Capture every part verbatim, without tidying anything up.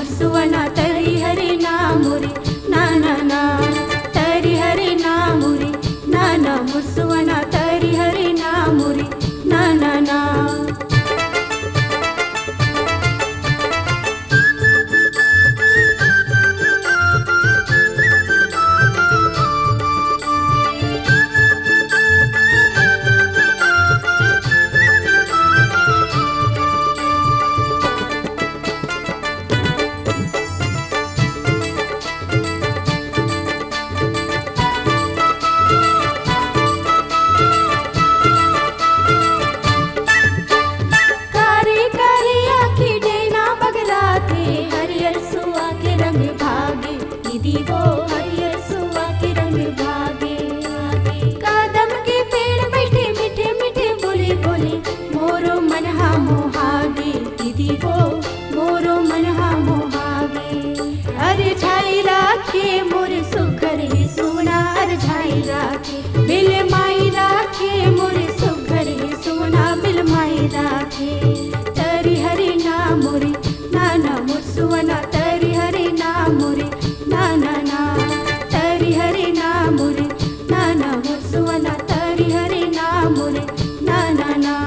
सुवना तरी हरे ना मोरे ना ना ना, तरी हरे ना मोरे ना ना, मोर सुवना तरी हरे ना मोरे ना ना ना। कारी कारी आँखी डेना बगराथे, हरियर सुआ के रंग भागे। दीदी वो हरियर सुआ के रंग भागे। कदम के पेड़ बैठे मीठे मीठे बोले बोले, मोरो मन हा मोहागे। दीदी वो मोरो मन हा मोहागे। अरे झाई राखे मोर सुघर हे सुना, अरे झाई राखे बिल माई राखे मोर सुघर हे सुना, बिल माई राखे। तरी हरे ना मोरे ना ना, मोर सुवना तरी हरे ना मोरे ना ना ना, तरी हरे ना मोरे ना ना, मोर सुवना तरी हरे ना मोरे ना ना ना।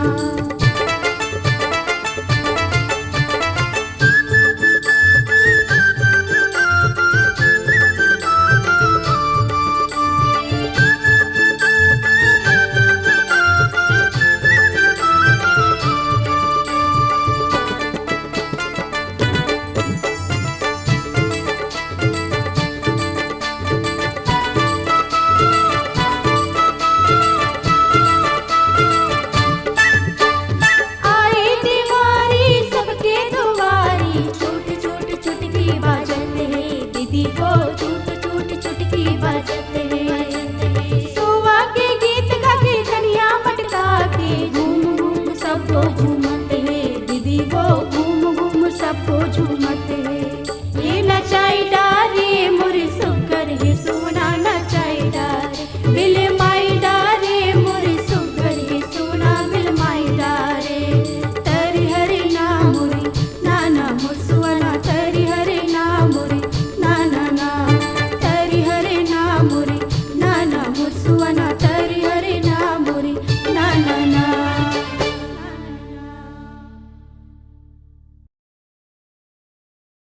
आए तिवारी सबके दुवारी, छोट छोट चुटकी बाजत हे, दीदी वो